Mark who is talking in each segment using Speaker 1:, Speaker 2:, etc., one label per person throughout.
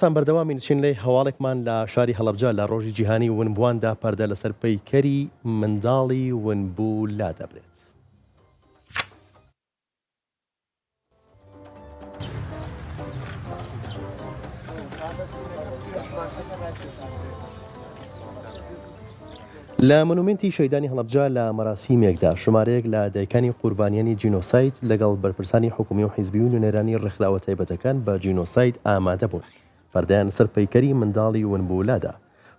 Speaker 1: سان بەردەوامین چین لەی هەواڵێکمان لە شاری هەڵەبجە لە ڕۆژی جیهانی ونبوواندا پەردە لەسەر پەیکەری منداڵی ونبوو لادەبرێت. لە مۆنومێنتی شەهیدانی هەڵەبجە لە مەراسیمێکدا ژمارەیەک لە دایکانی قوربانیانی جینۆساید لەگەڵ بەرپرسانی حکومی و حیزبی و نوێنەرانی ڕێکخراوە تایبەتەکان بە جینۆساید ئامادە بوون پەردەیان لەسەر پەیکەری منداڵی ونبوو لادا.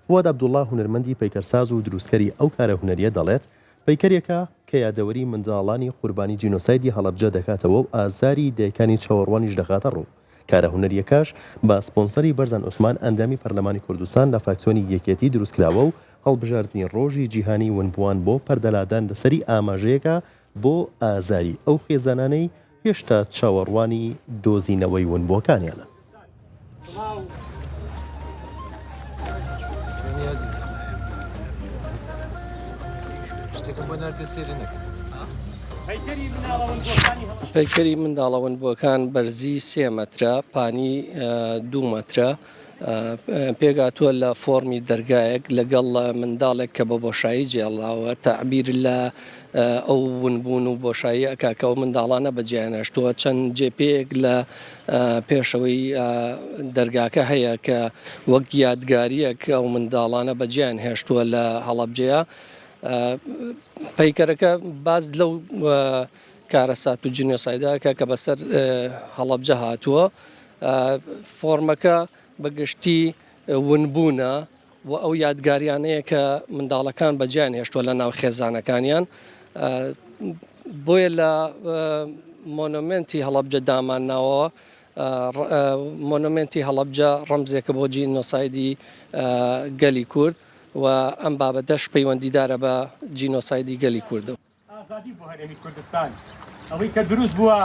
Speaker 1: فواد عەبدوڵا هونەرمەندی پەیکەرساز و دروستکەری ئەو کارە هونەریە دەڵێت، پەیکەرێکە کە یادەوەری منداڵانی قوربانی جینۆسایدی هەڵەبجە دەکاتەوە و ئازاری دایکانی چاوەڕوانیش دەخاتە ڕوو. کارە هونەرییەکەش بە سپۆنسەری بەرزان عوسمان ئەندامی پەرلەمانی کوردستان لە فراکسیۆنی یەکێتی دروستکراوە و هەڵبژاردنی ڕۆژی جیهانی ونبووان بۆ پەردەلادان لەسەری ئاماژەیەکە بۆ ئازاری ئەو خێزانانەی هێشتا چاوەڕوانی دۆزینەوەی ونبووەکانیانن.
Speaker 2: پەیکەری منداڵە ونبووەکان بەرزی سێ مەترە، پانی دوو مەترە، پێکهاتووە لە فۆڕمی دەرگایەک لەگەڵ منداڵێک کە بە بۆشایی جێڵاوە، تەعبیر لە ئەو ونبوون و بۆشایی ئەکا کە ئەو منداڵانە بەجێیان هێشتووە، چەند جێپێیەک لە پێشەوەی دەرگاکە هەیە کە وەک یادگارییەک ئەو منداڵانە بەجێیان هێشتووە لە هەڵەبجەیە. پەیکەرەکە باس لەو کارەسات و جینۆسایدە ئەکا کە بەسەر هەڵەبجە هاتووە. فۆرمەکە بە گشتی ونبوونە و ئەو یادگاریانەیە کە منداڵەکان بەجێیان هێشتووە لە ناو خێزانەکانیان. بۆیە لە مۆنۆمێنتی هەڵەبجە دامانناوە. مۆنۆمێنتی هەڵەبجە ڕەمزێکە بۆ جینۆسایدی گەلی کورد. و ئەم بابەتەش پەیوەندیدارە بە جینۆسایدی گەلی کوردەوە.
Speaker 3: ئازادی بۆ هەرێمی کوردستان ئەوەی کە دروست بووە.